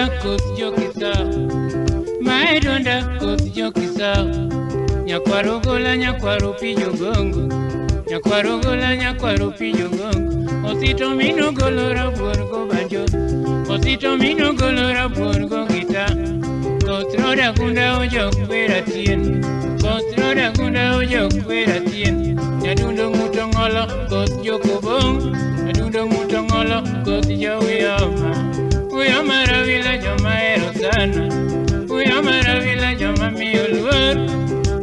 donda koth jokisa, mae donda koth jokisa. Nyakwaro gola nyakwaro pijo gongo, nyakwaro gola nyakwaro pijo gongo. Osito mino golo rabuor go banjo, osito mino golo rabuor go gita. Koth roda gunda ojok wera tien, koth roda gunda ojok wera tien. Nyadundo ng'uto ng'olo koth jokobong, nyadundo ng'uto ng'olo koth jowiyoma. Uyoma rawila joma hero sana, uyoma rawila joma miyo luor,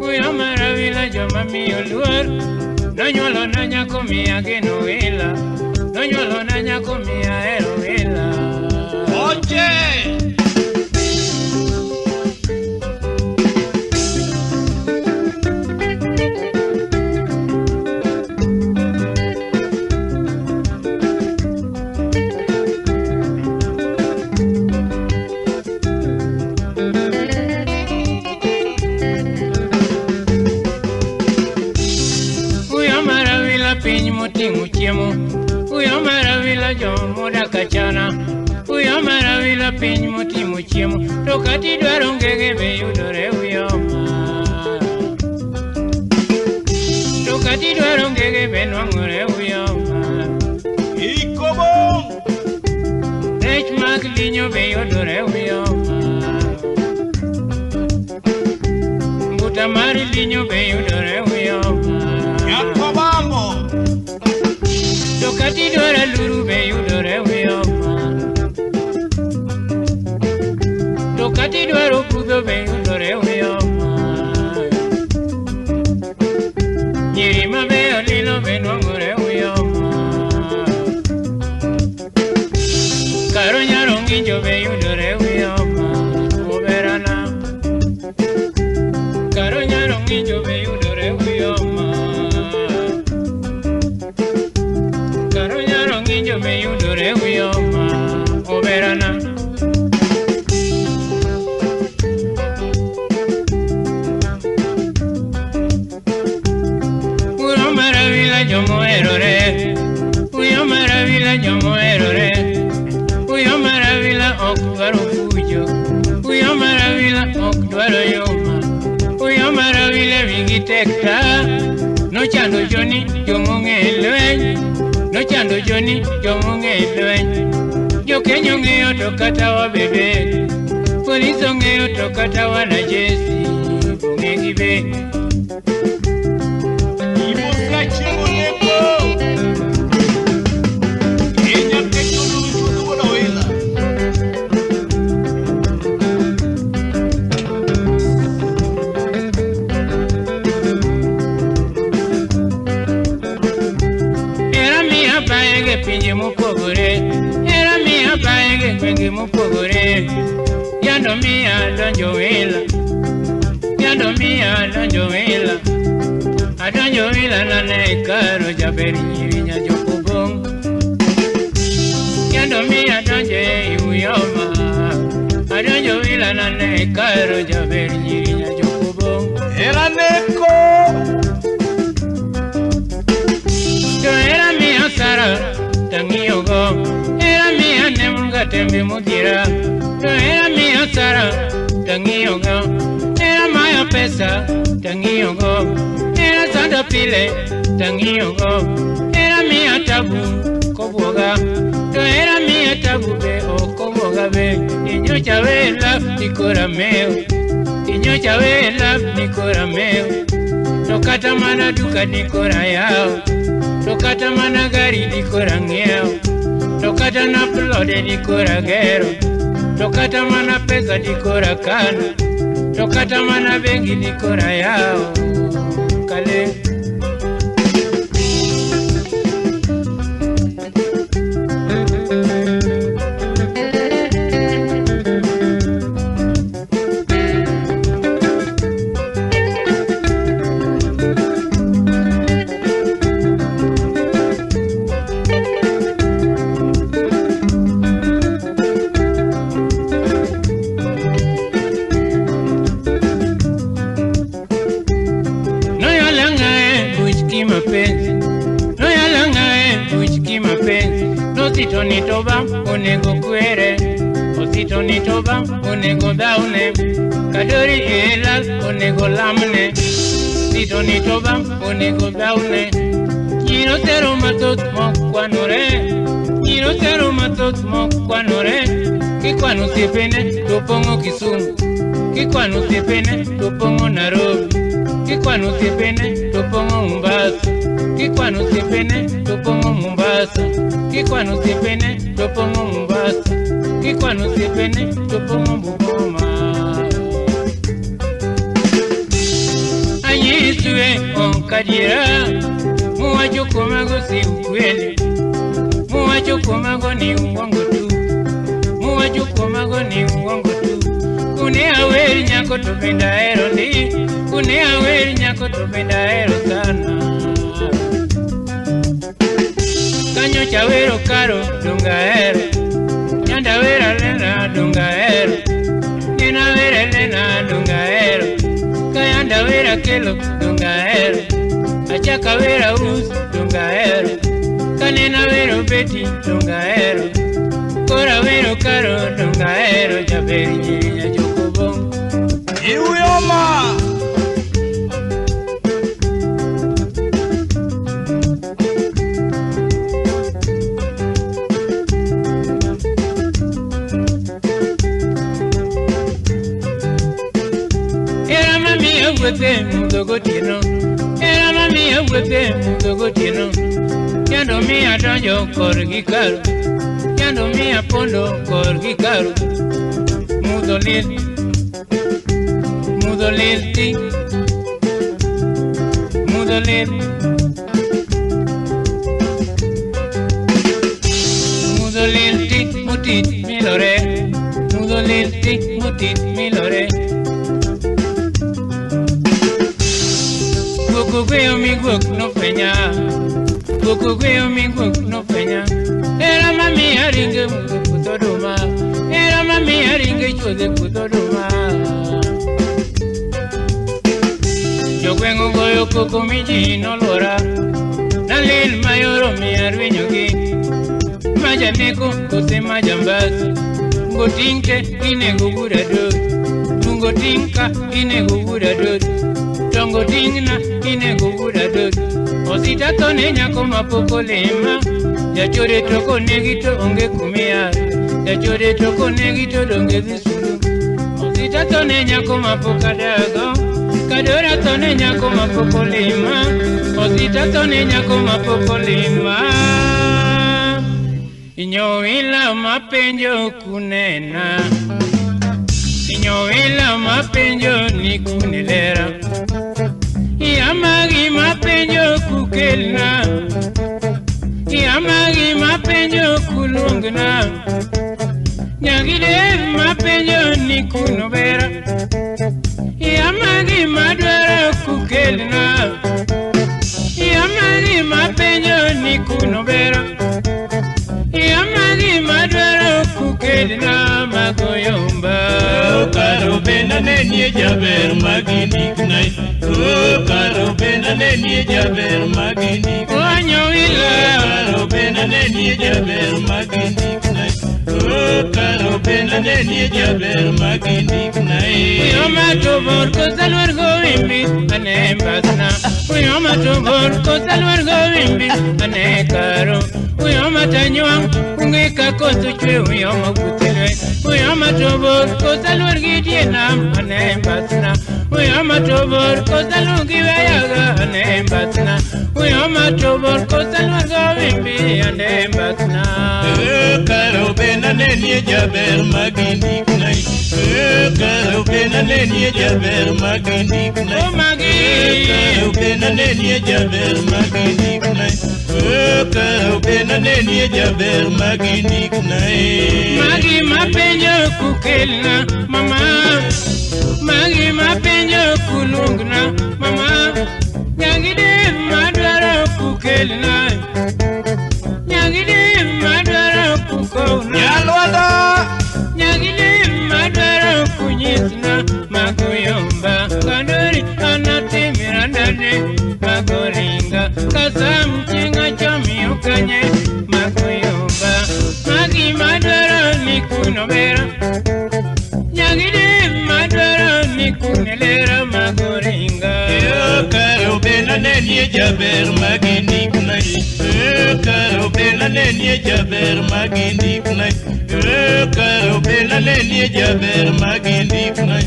uyoma rawila joma miyo luor. Nonyuolo na nyako miya geno wila, nonyuolo na nyako miya hero wila. Oche! Piny moting'o chiemo, uyo marawila jomodak achana. Uyo marawila piny moting'o chiemo, to kata idwaro ngege be yudore uyoma. To kata idwaro ngege be nwang'ore uyoma. Ikobong! Rech mag linyo be yudore uyoma. Mbuta mar linyo be yudore uyoma. Yakobambo! To kata idwaro luru be yudore uyoma. To kata idwaro pudho be yudore uyoma. Nyiri mabeyo lilo be nwang'ore uyoma. Karo nyaro ng'injo be yudore uyoma. Oberana. Karo nyaro ng'injo be yudore uyoma. Be yudore uyoma oberana. Uyo maravila jomoherore, uyo maravila jomoherore, uyo maravila ok dwaro fujo, uyo maravila ok dwaro yoma, uyo maravila wigi tek ta, nochando joni jomong'e lweny. Nochando joni jomong'e lweny. Jokenya ong'eyo to kata wabebe, polis ong'eyo to kata wanajesi ong'e gi be. Imusa chiemo neko! Inya kecho luru chuodho wuod Owila. Era miya baege pinje mopogore, era miya baege gwenge mopogore. Yando miya donjo wila, yando miya donjo wila. Adonjo wila nane karo jaber nyiri nyajokobong. Yando miya donjo e uyoma, adonjo wila nane karo jaber nyiri nyajokobong. Era neko! To era miya sara tang'iyogo, era miya nemunga tembe modhiera. To era miya sara tang'iyogo, era maya pesa tang'iyogo, era sanda pile tang'iyogo, era miya tabu kobwoga. To era miya tabu be ok obwoga be, inyocha wela nikora mew, inyocha wela nikora mew. To kata mana duka nikora yaw, to kata mana gari dikora ng'iewo, to kata na plode dikora gero, to kata mana pesa dikora kano, to kata mana bengi dikora yawo. Kale. Mapenzi no yalanga buch kimapenzi nosito nitoba onego kwere. Sito ni toba onego dhaune Kadori elal onego lamne Sito ni toba onego dhaune Nyiro tero mathoth mokwanore Nyiro tero mathoth mokwanore Kikwano osiepene to pong'o Kisumu Kikwano osiepene to pong'o Nairobi Kikwano osiepene to pong'o Mombasa Kikwano osiepene to pong'o Mombasa Kikwano osiepene to pong'o Mombasa Kikwano osiepene to pong'o Bungoma Anyiswe ok adiera Muwacho kuomago si ukweli Muwacho kuomago ni uongo tu Muwacho kuomago ni uongo tu Kune aweri nyako to bende ahero ndi Kune aweri nyako to bende ahero sana Kanyocha wero karo donga ahero Nyanda wero lena donga ahero Nena wero lena donga ahero Kayanda wero kelo donga ahero Achaka wero us donga ahero Kanena wero beti donga ahero Kora wero karo donga ahero Jaber nyiri nyajokobong Iuyoma Era mami awuothe mudho gotieno Era mami awuothe mudho gotieno Yando miya donjo korgi karo Yando miya pondo korgi karo Mudho lil ti Mudho lil Mudho lil ti mutit milore Mudho lil ti mutit milore Guok ogweyo mi guok nofwenya Guok ogweyo mi guok nofwenya Era mami aringe mudho puodho oduma Era mami aringe chuodho e puodho oduma Jogweng' ogoyo koko mi ji noluora Nalil mayoro mi arwenyogi Majaneko kose majambasi Ngoting'te inego wuod adot Tungo ting' ka inego wuod adot Tongo ting'na inego wuod adot Osita thone nyako mapok olima Jachode to konegi to onge kumiya Jachode to konegi to donge dhi sulu Osita thone nyako mapok adago Kadora thone nyako mapok olima Osita thone nyako mapok olima Inyowila mapenjo kunena Inyowila mapenjo ni kunelera Iyamagi mapenjo kukelna Iyamagi mapenjo kulungna Nyagide mapenjo ni kunobera Iyamagi madwaro kukelna Iyamagi mapenjo ni kunobera Iyamagi madwaro kukelna magoyomba Karo benda nenie jaber magindiknai Karo benda nenie jaber magindiknai Onyowila Karo benda nenie jaber magindiknai Karo benda nenie jaber magindiknai Uyoma tobor kosalwar go wimbi ane mbasna Uyoma tobor kosalwar go wimbi ane karo Uyoma tanywang unge ka koth chwe uyoma kutilwe Uyoma tobor kosalwar gi tie nam ane mbasna Uyoma tobor kosalwar gi weyaga ane mbasna Uyoma tobor kosalwar go wimbi ane mbasna Karo benda nenie jaber magindiknai Karo benda nenie jaber magindiknai O magi Karo benda nenie jaber magindiknai Karo benda nenie jaber magindiknai Magi mapenjo kukelna mama Magi mapenjo kulungna mama Nyangide madwaro kukelna Nyangide madwaro kukowna Nyalwanda Nyangide madwaro kunyisna magoyomba Kandori anatimira nade magoringa Kasam chinga chomi ukanye magoyomba Magi madwaro ni kuno obera Nyangide madwaro ni kunelera magoringa Karo bena nenie jaber magindikna Karo bena nenie jaber magindikna Karo bena nenie jaber magindikna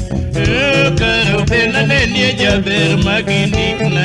Karo bena nenie jaber magindikna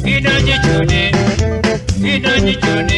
Gidonje chode, gidonje chode.